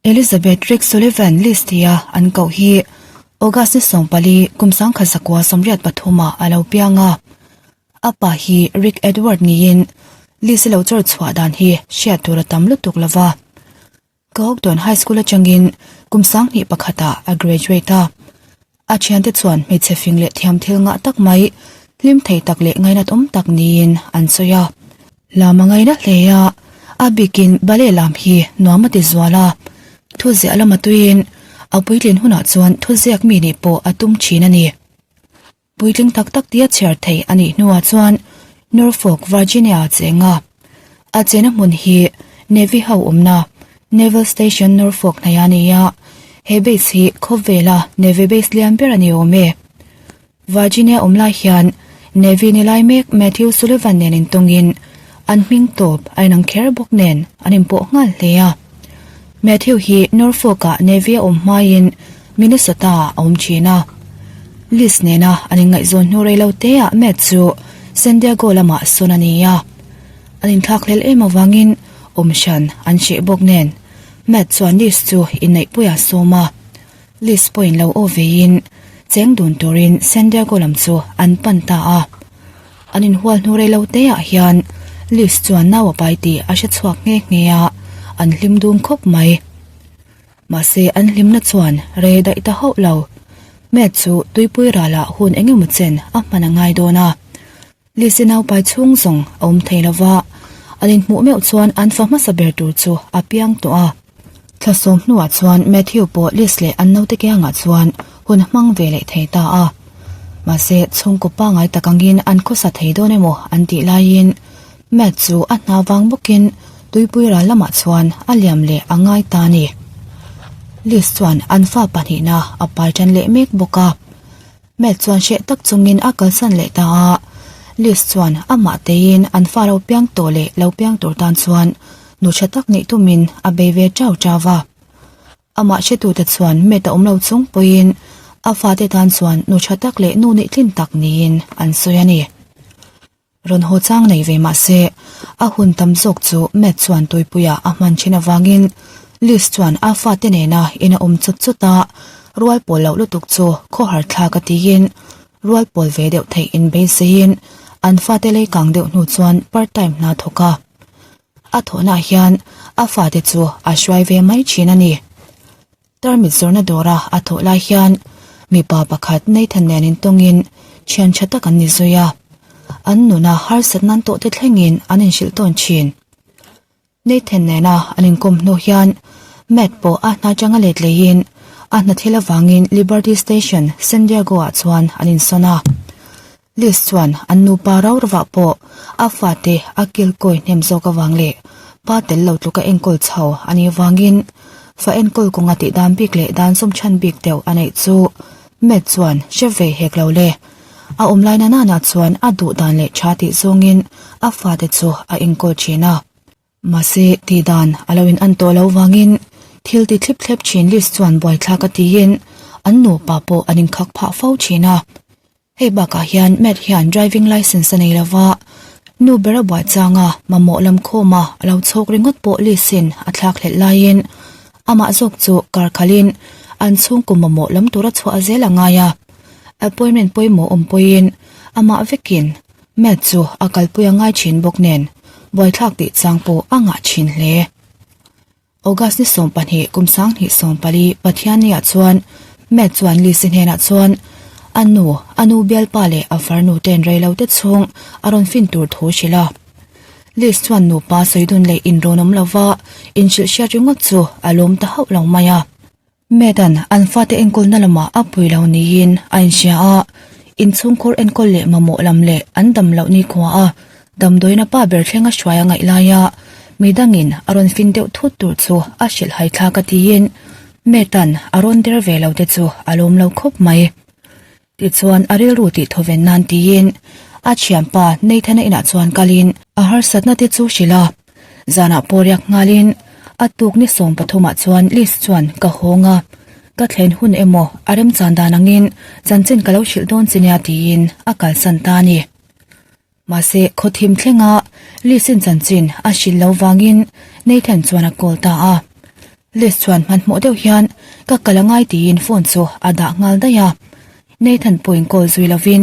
Elizabeth Rick Sullivan Liz tia an koh hi August ni 14 kum 1983 ah a lo piang a. A pa hi Rick Edward niin Liz-i lo chawr chhuah dan hi hriat tur a tam lutuk lo va. Cogdon High School atangin kum 21 ah a graduate a. A thiante chuan hmeichhe fing leh thiam thil ngah tak mai, hlim thei tak leh ngainat awm tak niin an sawi a. Lam a ngaina hle a, a bikin ballet lam hi nuam a ti zual a. Thuziah lama tuiin a puitlin hunah chuan thuziak mi nih pawh a tum thin a ni. Puitling tak tak tia chhiar theih a nih hnuah chuan Norfolk, Virginia a cheng a. A chena hmun hi Navy ho awmna Naval Station Norfolk hnaih a ni a, he base hi khawvela Navy base lian ber a ni awm e. Virginia awm lai hian Navy ni lai mek Matthew Sullivan nen intawngin an hming tawp a inang kher bawk nen an inpawh nghal hle a. Matthew hi Norfolk-ah Navy a awm hmaiin Minnesota-ah a awm thin a. Liz nena an inngaihzawn hnu rei lo teah Matt chu San Diego lamah sawn a ni a. An inthlakhlel em avangin awm hran an hreh bawk nen Matt chuan Liz chu inneihpuia sawm a. Liz pawhin lo aw veiin cheng dun turin San Diego lam chu an pan ta a. An inhual hnu rei lo teah hian Liz chuan nau a pai tih a hre chhuak nghe nghe a, an hlim dun khawp mai. Mahse an hlimna chuan rei daih ta hauh lo. Matt chu tuipui ralah hun eng emaw chen a hman a ngai dawn a. Liz-i naupai chhung zawng a awm thei lo va, an inhmuh meuh chuan an fa hmasa ber tur chu a piang tawh a. Thla sawm hnuah chuan Matthew pawh Liz leh an naute kiangah chuan hun a hmang ve leh thei ta a. Mahse, chhungkaw pangngai tak angin an khawsa thei dawn emaw an tih laiin Matt chu a hna vang bawkin tuipui ral lamah chuan a liam leh a ngai ta a ni. Liz chuan an fa pahnihna a pai tan leh mek bawk a. Matt chuan hreh tak chungin a kalsan leh ta a, Liz chuan amah teiin an fa lo piang tawh leh lo piang tur tan chuan nu tha tak nih tumin a bei ve chau chau va. Amah hretute chuan Matt a awm lo chung pawhin a fate tan chuan nu tha tak leh nu nih tlin tak niin an sawi a ni. Rawn haw chang nei ve mah se, a hun tam zawk chu Matt chuan tuipuiah a hman thin avangin Liz chuan a fate nena in a awm chut chut a, rual pawl loh lutuk chu khawhar thlak a tiin rual pawl ve deuh theih in beiseiin an fate lei kang deuh hnu chuan part time hna thawk a. A thawhnaah hian a fate chu a hruai ve mai thin a ni. Tarmit zawrhna dawra a thawh lai hian mipa pakhat Nathan nen intawngin thian tha tak an ni zui a, an nuna harsat nan tawh te thlengin an inhrilh tawn thin. Nathan nena an inkawm hnu hian Matt pawh a hna changa let leiin a hna thil avangin Liberty Station, San Diego-ah chuan an insawn a. Liz chuan an nupa rau rovah pawh a fate a kilkawi hnem zawk avang leh pa tel lo tluka enkawl chho a nih avangin fa enkawl kawnga tih dan bik leh dan zawm chhan bik deuh a neih chu Matt chuan hre ve hek lo le. A awm lai na nana chuan a duh dan leh tha tih zawngin a fate chu a enkawl thin a. Mahse, tih dan a lo in an tawh lo vangin thil ti thlip thlep thin Liz chuan buaithlak a tiin an nupa pawh an inkhak phah fo thin a. Hei bakah hian Matt hian driving licence a nei lo va, nu ber a buai changa mamawh lam khawma a lo chhawk ringawt pawh Liz-in a thlak hlelh laiin amah zawk chu kar khalhin an chhungkaw mamawh lam tura chhuah zel a ngai a. Appointment pawimawh awm pawhin amah vekin Matt chu a kalpui a ngai thin bawk nen buaithlak tih chang pawh a ngah thin hle. August ni 12 kum 2014 Pathianniah chuan Matt chuan Lizzy hnenah chuan a nu, a nu bialpa leh a farnu ten reilote chhung a rawn fin tur thu hrilh a. Liz chuan nupa sawi dun leh inrawn awm lova inhrilh hriat ringawt chu a lawm ta hauh lo mai a. Matt-a'n an fate enkawlna lamah a pui lo niin a inhria a, inchhungkhur enkawl leh mamawh lam leh an dam loh nikhua a damdawiin a pa ber thlenga hruai a ngaih laia midangin a rawn fin deuh thut tur chu a hrilh hai thlak a tiin Matt-a'n a rawn der ve lo te chu a lawm lo khawp mai. Tichuan a rilru tih thawven nan tiin a thianpa Nathan-a inah chuan kalin a harsatna te chu hrilh a. Zanah pawh riak nghalin a tuk ni 13 ah chuan Liz chuan ka hawng a, ka thlen hun emaw a remchan dan angin chanchin ka lo hrilh dawn che nia tiin a kalsan ta a ni. Mahse khawthim thlenga Liz-in chanchin a hrilh lo vangin Nathan chuan a call ta a. Liz chuan hmanhmawh deuh hian ka kal a ngai tiin phone chu a dah nghal daih a. Nathan pawhin call zui lovin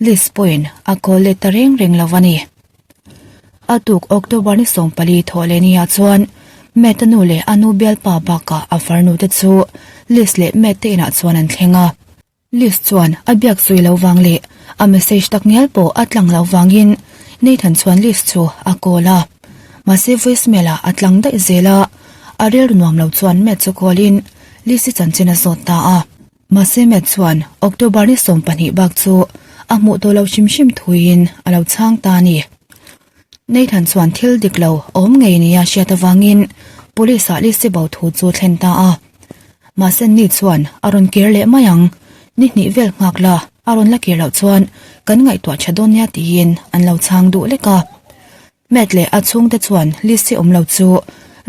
Liz pawhin a call let ta reng reng lo a ni. A tuk October ni 14 thawh leh ni ah chuan Matt-a nu leh a nu bialpa bakah a farnu te chu Liz leh Matt te inah chuan an thleng a. Liz chuan a biak zui lo vang leh a message tak ngial pawh a tlang loh vangin Nathan chuan Liz chu a call a. Mahse voicemail ah a tlang daih zel a, a rilru nuam lo chuan Matt chu call in Liz-i chanchin a zawt ta a. Mahse Matt chuan October ni 12 bak chu a hmuh tawh lo hrim hrim thuin a lo chhang ta a ni. Nathan chuan thil dik lo awm ngei nia hriat avangin Police ah Lizzy bo thu chu thlen ta a. Mahse ni chuan a rawn kir leh mai ang, ni hnih vel nghak la a rawn la kir loh chuan kan ngaihtuah tha dawn nia tiin an lo chhang duh lek a. Matt leh a chhungte chuan Lizzy awm lo chu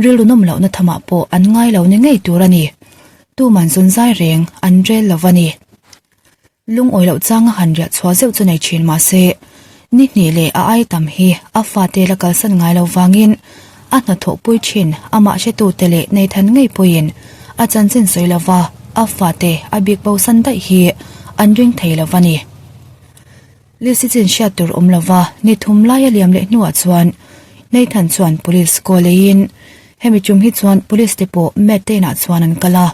rilru nawm lohna thamah pawh an ngai lo ni ngei tur a ni. Tuman zun zai reng an rel lo va ni. Lungawi loh changa han riah chhuah zeuh chu nei thin mah se, ni hnih leh a ai tam hi a fate la kalsan ngai lo vangin a hnathawhpui thin amah hretute leh Nathan ngei pawhin a chanchin sawi lova a fate a bik bosan daih hi an ring thei lo va ni. Lizzy chin hriat tur awm lova ni thum lai a liam leh hnuah chuan Nathan chuan police call eiin hemi tum hi chuan police te pawh Matt te inah chuan an kal a.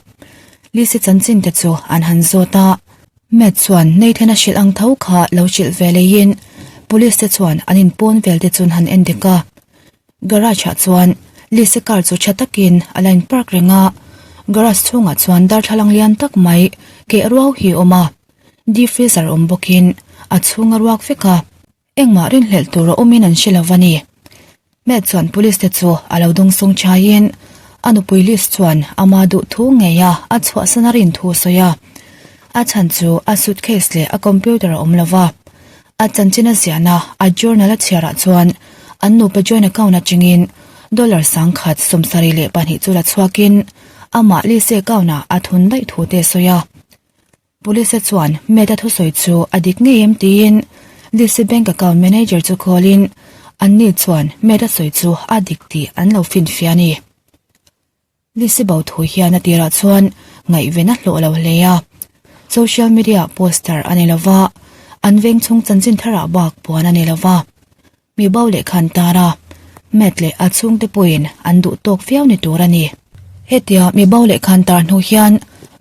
Lizzy chanchin te chu an han zawt a. Matt chuan Nathan a hrilh ang tho kha lo hrilh ve leiin police te chuan an in pawn vel te chu an han en dik a. Garage ah chuan Lizzy car chu tha takin a la in park reng a. Garage chhungah chuan darthlalang lian tak mai keh ruau hi a awm a. Deep freezer awm bawkin a chhung a ruak vek a, engmah rinhlelh tur a awmin an hre lo a ni. Matt chuan police te chu a lo dawngsawng chaiin a nupui Liz chuan ama duh thu ngei a a chhuahsan a rin thu a sawi a. A chhan chu a suitcase leh a computer a awm lo va, a chanchin a ziahna a journal a chhiarah chuan an nupa joint account atangin dollar 1072 chu la chhuakin amah Liz account ah a thun daih thu te a sawi a. Police chuan Mehta thusawi chu a dik ngei em tiin Lizzy bank account manager chu call in anni chuan Mehta sawi chu a dik tih an lo finfiah a ni. Lizzy bo thu hian a tirah chuan ngaihven a hlawh lo hle a, social media poster a ni lova, an veng chhung chanchin tharah bak puan a ni lova. Mi bo leh khan tar a, Matt leh a chhungte pawhin an duh tawk viau ni tur a ni. Hetia mi bo leh khan tar hnu hian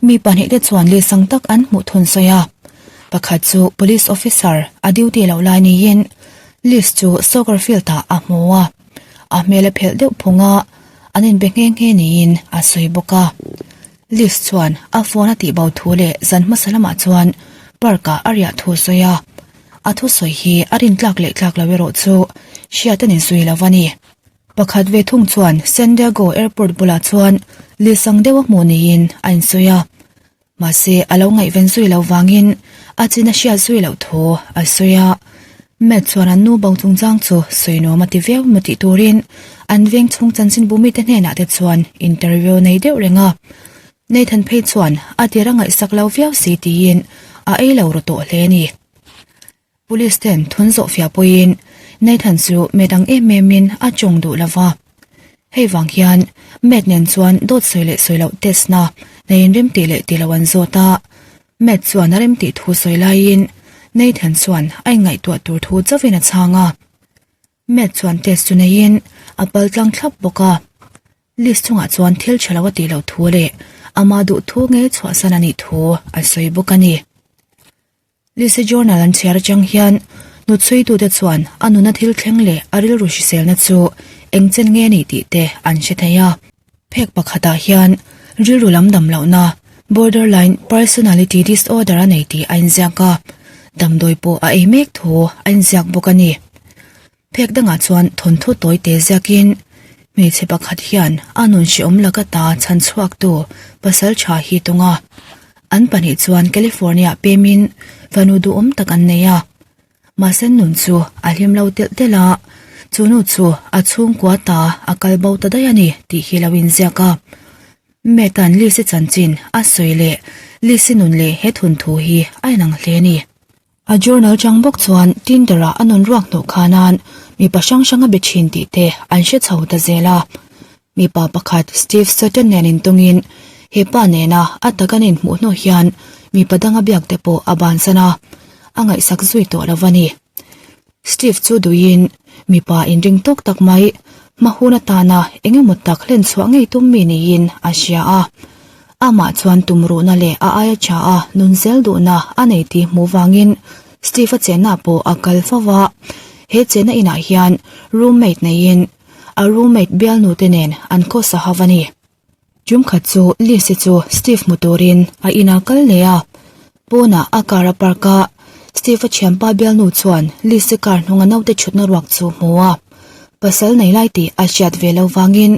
mi pahnihte chuan lehsang tak an hmuh thun sawi a. Pakhat chu police officer a duty loh lai niin Liz chu soccer field ah a hmu a, a hmel a phelh deuh phung a, an inbe nghe nghe niin a sawi bawk a. Liz chuan a phone a tihbo thu leh zan hmasa lamah chuan park ah a riah thu a sawi a. A thusawi hi a rintlak leh tlak lo erawh chu hriat a ni zui lo a ni. Pakhat ve thung chuan San Diego Airport bulah chuan lihsang deuh a hmuh niin a insawi a. Mahse, a lo ngaihven zui loh vangin a chin a hriat zui loh thu a sawi a. Matt chuan an nu bo chungchang chu sawi nuam a ti viau maw tih turin an veng chhung chanchinbu mite hnenah te chuan interview nei deuh reng a. Nathan phei chuan a tir a ngaihsak lo viau si tiin a ei lo ru tawh hle a ni. Police ten thun zawh fiah pawhin Nathan chu Matt ang em em in a tawng duh lo va. Hei vang hian Matt nen chuan dawt sawi leh sawi loh test na neiin rem tih leh tih loh an zawt a. Matt chuan a rem tih thu sawi laiin Nathan chuan a inngaihtuah tur thu chauhin a chhang a. Matt chuan test chu neiin a pal tlang thlap bawk a. List chungah chuan thil tha lo a tih loh thu leh ama duh thu ngei chhuahsan a nih thu a sawi bawk a ni. List-i journal an chhiar atang hian hnutchhuitute chuan a nuna thil thleng leh a rilru hriselna chu eng chen nge ni tih te an hre thei a. Phek pakhatah hian rilru lam dam lohna, borderline personality disorder a nei tih a inziak a, damdawi pawh a ei mek thu a inziak bawk a ni. Phek dangah chuan thawnthu tawi te ziakin hmeichhe pakhat hian a nun hrehawm laka ta chhan chhuaktu pasal tha hi tung a. An pahnih chuan California pemin fanu duhawm tak an nei a. Mahse nun chu a hlim lo telh telh a, chu nu chu a chhungkua ta a kal bo ta daih a ni tih hi lo inziak a. Matt-a'n Liz-i chanchin a sawi leh Liz-i nun leh he thawnthu hi a inang hle a ni. A journal chang bawk chuan Tinder-ah a nun ruak hnawh khanan mipa hrang hrang a be thin tih te an hre chho ta zel a. Mipa pakhat Steve Sutton nen intawngin he pa nena a tak an inhmuh hnu hian mipa danga biak te pawh a bansan a, a ngaihsak zui tawh lo a ni. Steve chu duiin mipa inring tawk tak mai hma hun atana eng emaw tak hlen chhuah ngei tum mi niin a hria a. Amah chuan tumruhna leh a aia tha a nun zel duhna a nei tih hmuh vangin Steve-a chenna pawh a kal fo va. He chenna inah hian roommate neiin a roommate bialnu te nen an khawsa ho a ni. Tum khat chu Liz-i chu Steve hmu turin a inah kal leh a, pawnah a car a park a, Steve-a thianpa bialnu chuan Liz-i car hnunga naute thutna ruak chu hmu a, pasal nei lai tih a hriat ve lo vangin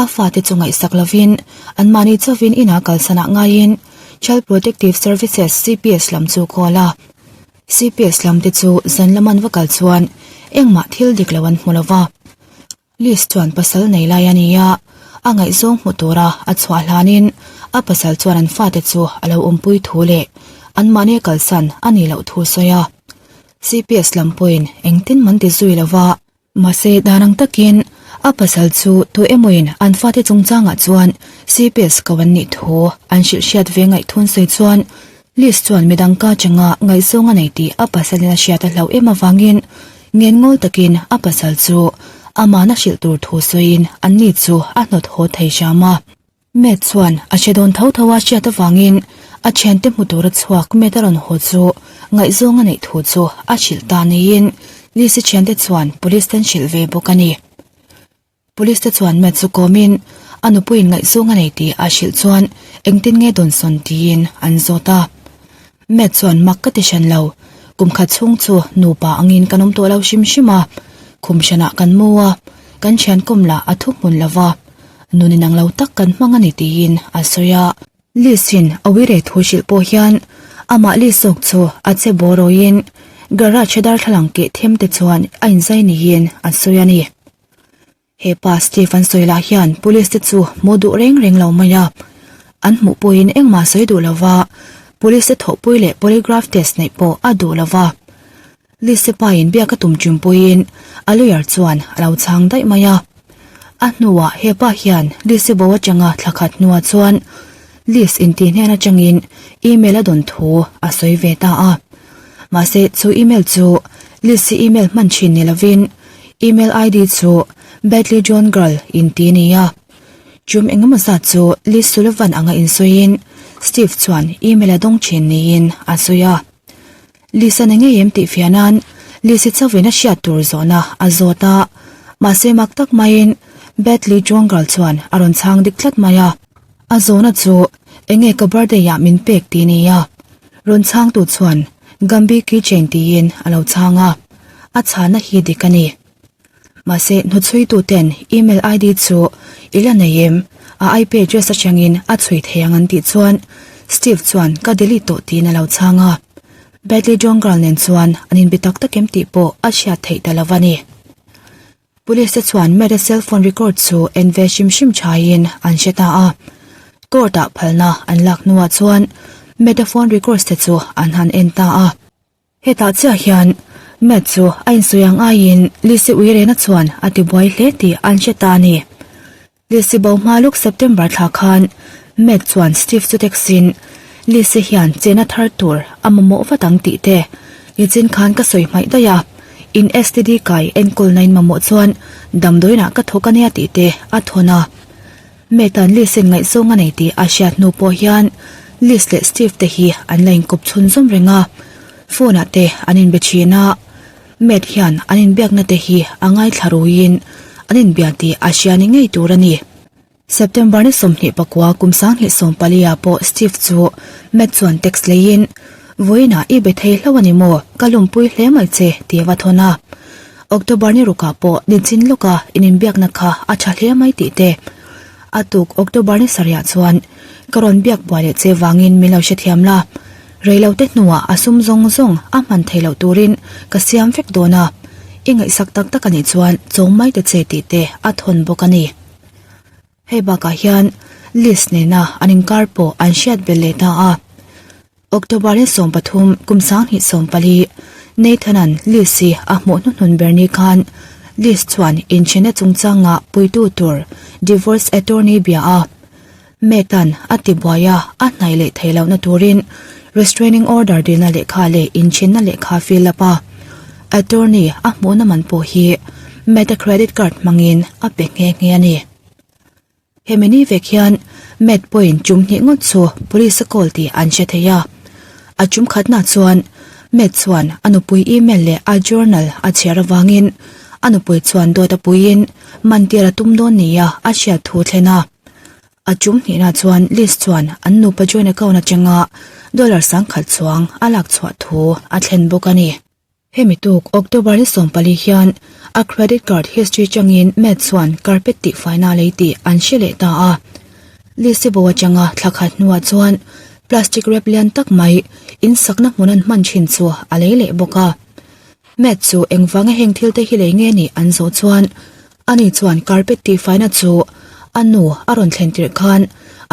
a fate chu ngaihsak lovin anmahni chauhin inah kalsanah ngaiin Child Protective Services, CPS, lam chu call a. CPS lam te chu zan lam an va kal chuan engmah thil dik lo an hmu lo va. Liz chuan pasal nei lai a ni a, a ngaihzawng hmu tura a chhuah hlanin a pasal chuan an fate chu a lo awmpui thu leh anmahni a kalsan a nih loh thu sawi a. CPS lam pawhin engtin man ti zui lo va. Mahse dan ang takin a pasal chu tu emawin an fate chungchangah chuan CPS ko an nih thu an hrilh hriat ve ngaihthun sawi chuan Liz chuan midang ka changa ngaihzawng a nei tih a pasalin a hriat a hlauh em avangin ngenngol takin a pasal chu amahna hrilh tur thu sawiin anni chu a hnawt haw thei hram a. Matt chuan a hre dawn tho tho a hriat avangin a thiante hmu tura chhuak Matt a rawn haw chu ngaihzawng a neih thu chu a hrilh ta niin Liz-i thiante chuan police te an hrilh ve bawk a ni. Police te chuan Matt chu kawmin a nupuiin ngaihzawng a nei tih a hrilh chuan engtin nge dawnsawn tiin an zawt a. Matt chuan mak ka ti hran lo, kum khat chhung chu nupa angin kan awm tawh lo hrim hrim a, khum hranah kan mu a, kan thian kawm lah a thu hmun lo va, nun inang lo tak kan hmang a ni tiin a sawi a. Liz-in a uire thu hrilh pawh hian amah Liz zawk chu a che bawrawiin garage a darthlalang keh them te chuan a inzai niin a sawi a ni. He pa Steve an sawi lah hian police te chu hmu duh reng reng lo mai a, an hmuh pawhin engmah sawi duh lo va, police te thawhpui leh polygraph test neih pawh a duh lo va. Lise pain biak a tum ṭum pawhin a lawyer chuan a lo chhang daih mai a. A hnuah he pa hian Lise bo atanga thla khat hnuah chuan Liz intih hnen atangin email a dawn thu a sawi ve ta a. Mahse chu email chu Liz-i email hman thin ni lovin email ID chu Badly Drawn Girl inti a ni a. Chum engemaw zat chu Liz Sullivan anga insawiin Steve chuan email a dawng thin niin a sawi a. Lisa na ngei em tih fiah nan Lisi chauhin a hriat tur zawhna a zawt a, mahse mak tak maiin Badly Drawn Girl chuan a rawn chhang dik tlat mai a. A zawhna chu enge ka birthday ah min pek tih a ni a, rawn chhangtu chuan Gumby keychain tiin a lo chhang a, a chhana hi dik a ni. Mahse hnuchhuitu ten email ID chu i la nei em? A IP address atangin a chhui thei ang an tih chuan Steve chuan ka delete tawh tiin a lo chhang a. Badly Drawn Girl nen chuan an inbe tak tak em tih pawh a hriat theih ta lo a ni. Police te chuan Matt-a cell phone record chu en ve hrim hrim thaiin an hre ta a. Court-ah phalna an lak hnuah chuan Matt-a phone records te chu an han en ta a. Hetah chiah hian Matt chu a insawi ang aiin Lizzy Uirena chuan a tibuai hle tih an hre ta a ni. Lizzy bo hma luk September thla khan Matt chuan Steve chu text-in Lizzy hian chena thar tur a mamawh vat ang tih te nichin khan ka sawi hmaih daih a, in STD kai enkawlna in mamawh chuan damdawiinah ka thawk ania tih te a thawn a. Matt-a'n Liz-in ngaihzawng a nei tih a hriat hnu pawh hian Liz leh Steve te hi an la inkawp chhunzawm reng a, phone-ah te an inbe thin a. Matt hian an inbiakna te hi a ngaithla ruiin an inbia tih a hria ni ngei tur a ni. September ni 24 kum 2014 ah pawh Steve chu Matt chuan text leiin, Vawiinah i be thei hlauh a ni maw? Ka lawmpui hle mai che tih a va thawn a. October ni rukah pawh ninchin lawka in inbiakna kha a tha hle mai tih te. A tuk October ni sarihah chuan ka rawn biak buai leh che vangin min lo hrethiam la. Reilote hnuah a sum zawng zawng a hman thei loh turin ka siam vek dawn a, i ngaihsak tak tak a nih chuan chawm mai ta che tih te a thawn bawk a ni. Hei bakah hian Liz nena an inkar pawh an hriat belh leh ta a. October ni 13 kum 2014 Nathan-a'n Liz hi a hmuh hnuhnun ber ni khan. Liz chuan inchhena chungchanga puitu tur divorce attorney bia a. Matt-a'n a tibuai a, a hnaih leh theih lohna turin restraining order dilna lehkha leh inchhenna lehkha fill up a. Attorney a hmuhna man pawh hi Matt-a credit card hmangin a pe nghe nghe a ni. Hemi ni vek hian Matt pawhin tum hnih ngawt chu police a call tih an hre thei a. A tum khatna chuan Matt chuan a nupui email leh a journal a chhiar avangin a nupui chuan dawt a puiin mantir a tum dawn nia a hriat thu thlen a. A tum hnihna chuan Liz chuan an nupa joint account atanga dollar 10,000 chuang a lak chhuah thu a thlen bawk a ni. Hemi tuk October ni 14 hian a credit card history changin Matt chuan carpet tihfaina lei tih an hre leh ta a. Liz-i bo atanga thla khat hnuah chuan plastic wrap lian tak mai in sakna hmun an hman thin chu a lei leh bawk a. Matt chu engvanga heng thil te hi lei nge nih an zawh chuan ani chuan carpet tihfaina chu a nu a rawn thlen tirh khan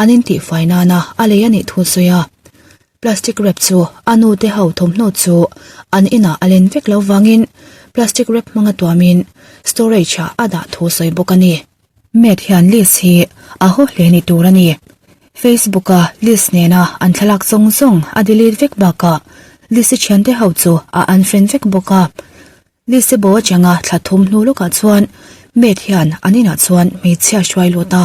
an in tihfai nana a lei a nih thu sawi a. Plastic wrap chu a nu te ho thawmhnaw chu an inah a len vek lo vangin plastic wrap hmanga tuamin storage ah a dah thu sawi bawk a ni. Matt hian Liz hi a haw hle ni tur a ni. Facebook a Liz nena an thlalak zawng zawng a delete vek bakah Liz-i thiante ho chu a unfriend vek bawk a. Lise bo atanga thla thum hnu lawkah chuan Matt hian an inah chuan hmeichhia hruai lut a,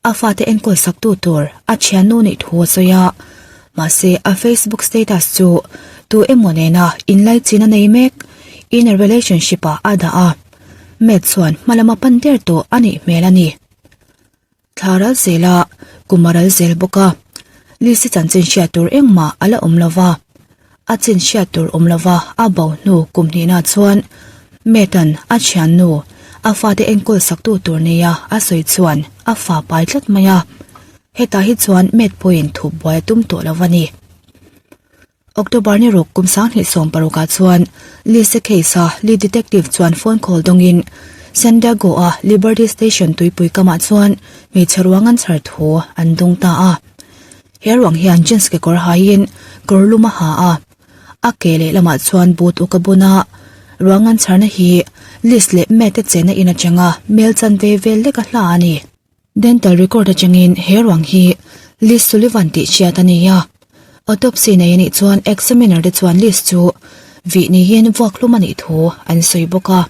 a fate enkawl sak tu tur a thiannu neih thu a sawi a. Mahse a Facebook status chu tu emaw nena inlaichin a nei mek, in a relationship ah a dah a. Matt chuan hmalama pan der tawh a nih hmel a ni. Thla ral zel a, kum a ral zel bawk a. Lisi chanchin hriat tur engmah a la awm lo va. A chin hriat tur awm lo va a bo hnu kum hnihna chuan Matt-a'n a thiannu, a fate enkawl saktu tur nia a sawi chuan a fa pai tlat mai a. Hetah hi chuan Matt pawhin thup buai a tum tawh lo va ni. October ni ruk kum 2016 ah chuan Lisa case a lead detective chuan phone call dawngin San Diego a Liberty Station tuipui kamah chuan hmeichhe ruang an chhar thu an dawng ta a. He ruang hian jeans kekawr haiin kawr lum a ha a, a ke lehlamah chuan boot uk a bun a. Ruang an chharna hi Liz leh Matt te chenna in atanga mel chanve vel lek a hla a ni. Dental record atangin he ruang hi Liz Sullivan tih hriat a ni a. Autopsy nei a nih chuan examiner te chuan Liz chu vih niin vuak hlum a nih thu an sawi bawk a.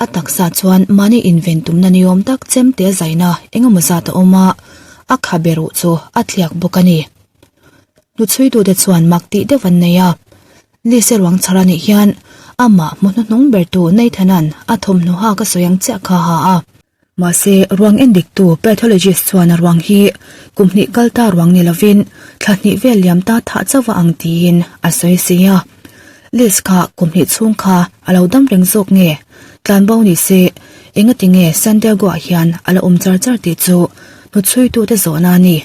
A taksa chuan mahni inven tumna ni awm tak chemte zaina engemaw zat a awm a, a khabe ruh chu a tliak bawk a ni. Hnuchhuitute chuan mak tih deuh an nei a. Lise ruang chhar a nih hian amah hmu hnuhnung bertu Nathan-a'n a thawmhnaw hak a sawi ang chiah kha a ha a. Mahse, ruang endiktu pathologist chuan a ruang hi kum hnih kal ta ruang ni lovin thla hnih vel liam ta thah chauh a ang tiin a sawi si a. Liz kha kum hnih chhung kha a lo dam reng zawk nge? Tlanbo ni se, engati nge Santiago-ah hian a la awm char char tih chu hnuchhuitute zawhna a ni.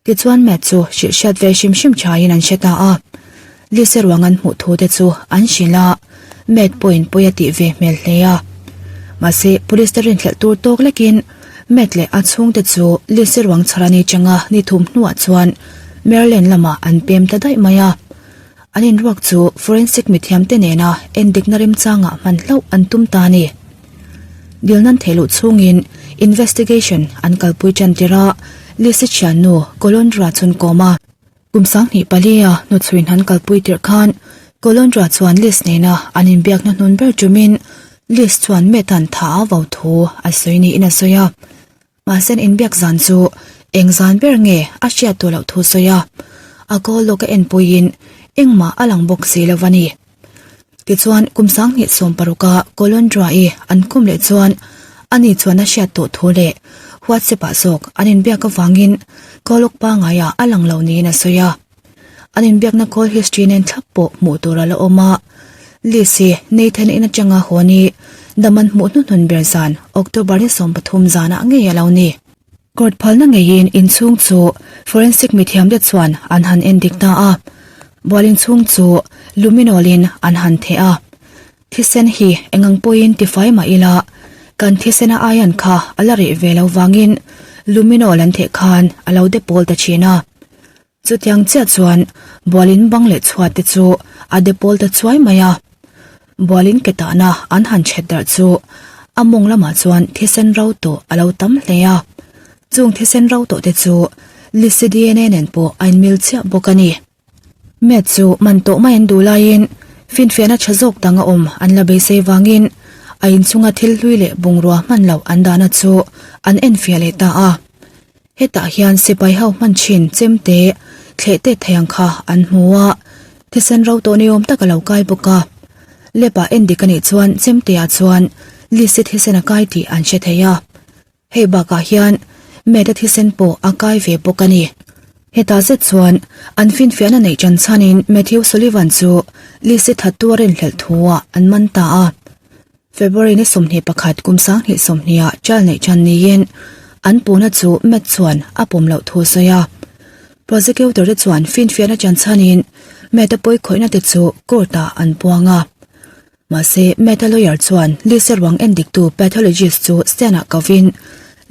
Tichuan Matt chu hrilh hriat ve hrim hrim thain an hre ta a. Lise ruang an hmuh thu te chu an hrilh a, Matt pawhin pawi a tih ve hmel hle a. Mahse, police te rinhlelh tur tawk lekin Matt leh a chhungte chu Lise ruang chhar a ni changa ni thum hnuah chuan Maryland lamah an pem ta daih mai a. An inruak chu forensic mithiamte nena endikna remchangah hman hlauh an tum ta a ni. Dilnan theihloh chhungin investigation an kalpui tan tir a, Lisi thiannu Kolondra chhun kawm a. Kum 24 a hnuchhuin an kalpui tirh khan Kolondra chuan Lis nena an inbiakna hnun ber tumin Lis chuan Matt-a'n tha a vo thu a sawi niin a sawi a. Mahse an inbiak zan chu eng zan ber nge a hriat tawh loh thu sawi a, a call lawk a enpuiin engmah a lang bawk si lo a ni. Tichuan kum 2016 a Kolondra-i an khum leh chuan ani chuan a hriat tawh thu leh WhatsApp ah zawk an inbiak avangin call lawk pangaiah a lang lo niin a sawi a. An inbiakna call history nen thlap pawh hmuh tur a la awm a. Liz hi Nathan in atanga haw ni dam an hmuh hnuhnun ber zan October ni 13 zanah ngei a lo ni. Court phalna ngeiin inchhung chu forensic mithiamte chuan an han endik ta a. Bual inchhung chu luminol in an han theh a. Thisen hi engang pawhin tifai mah ila kan thisena aian kha a la reh ve lo vangin luminol an theh khan a lo de pawl ta thin a. Chutiang chiah chuan bualin bang leh chhuat te chu a de pawl ta chuai mai a. Bualin ke tahna an han chhet darh chu a mawng lamah chuan thisen ro tawh a lo tam hle a. Chung thisen ro tawh te chu Lisi dna nen pawh a inmil chiah bawk a ni. Matt chu man tawh mai an duh laiin finfiahna tha zawk dang a awm an la beisei vangin a inchunga thil hlui leh bungrua hman loh an dahna chu an enfiah leh ta a. Hetah hian sipai ho hman thin chemte thleh tet thei ang kha an hmu a, thisen ro tawh ni awm tak a lo kai bawk a. Lep-ah endik a nih chuan chemteah chuan Lisi thisen a kai tih an hre thei a. Hei bakah hian Meta thisen pawh a kai ve bawk a ni. Hetah zet chuan an finfiahna neih ṭan chhanin Matthew Sullivan chu Lisi thattu a rinhlelh thu-ah an man ta a. February ni 21 kum 2020 ah trial neih ṭan niin an puhna chu Matt chuan a pawm loh thu a sawi a. Prosecutor te chuan finfiahna ṭan chhanin Matt-a pawi khawihna te chu court-ah an puang a. Mahse, Matt-a lawyer chuan Lisa ruang endiktu pathologist chu stand-ah kovin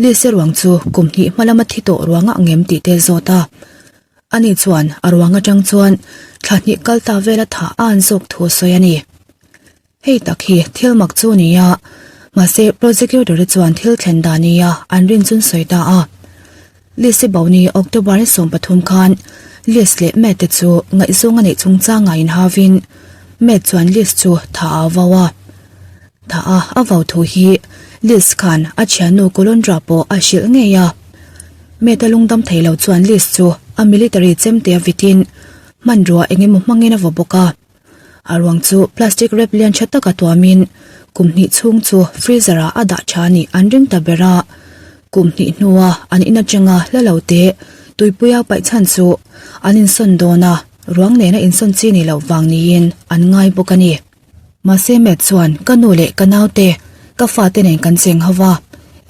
Lisa ruang chu kum hnih hma lama thi tawh ruangah ngem tih te a zawt a. Ani chuan a ruang aṭang chuan thla hnih kal ta vela thah a an zawk thu a sawi a ni. Hei tak hi thil mak chu a ni a, mahse prosecutor te chuan thil thlen dan nia an rin chun sawi ta a. Liz-i bo ni October ni 13 khan Liz leh Matt te chu ngaihzawng a neih chungchangah inhavin Matt chuan Liz chu thah a vau a. Thah a a vau thu hi Liz khan a thiannu Kolondra pawh a hrilh ngei a. Matt-a lungdam thei lo chuan Liz chu a military chemte a vitin hmanrua engemaw hmangin a vaw bawk a. A ruang chu plastic wrap lian tha taka tuamin kum hnih chhung chu freezer ah a dah tha a nih an ring ta ber a. Kum hnih hnua an in atanga hla lo te tuipuia paih chhan chu an insawn dawn a, ruang nena insawn chi ni loh vang niin an ngai bawk a ni. Mahse Matt chuan ka nu leh ka naute ka fate nen kan cheng ho va,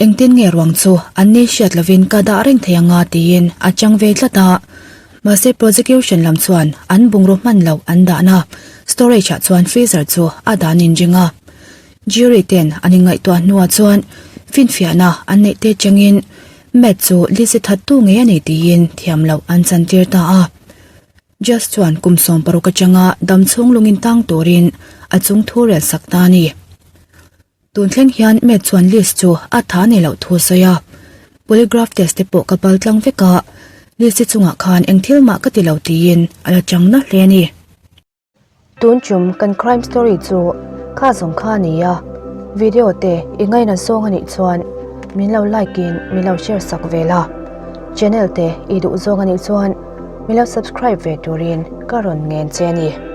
engtin nge ruang chu an ni hriat lovin ka dah reng thei anga tiin a chang ve tlat a. Mahse prosecution lam chuan an bungraw hman loh an dahna storage ah chuan freezer chu a dan inring a. Jury ten an inngaihtuah hnuah chuan finfiahna an neih te changin Matt chu Lizzy thattu ngei a ni tiin thiam loh an chantir ta a. Judge chuan kum 60 atanga damchhung lungin tang turin a chung thu rel sak ta a ni. Tun thleng hian Matt chuan Liz chu a tha nei loh thu a sawi a, Polygraph test te pawh ka pal tlang vek a, Liz-i chungah khan eng thil mah ka ti lo tiin a la chang na hle a ni. Tun tum kan crime story chu kha zawng kha a ni a, video te i ngaina zawng a nih chuan min lo like in min lo share sak ve la, channel te i duh zawng a nih chuan min lo subscribe ve turin ka rawn ngen che a ni.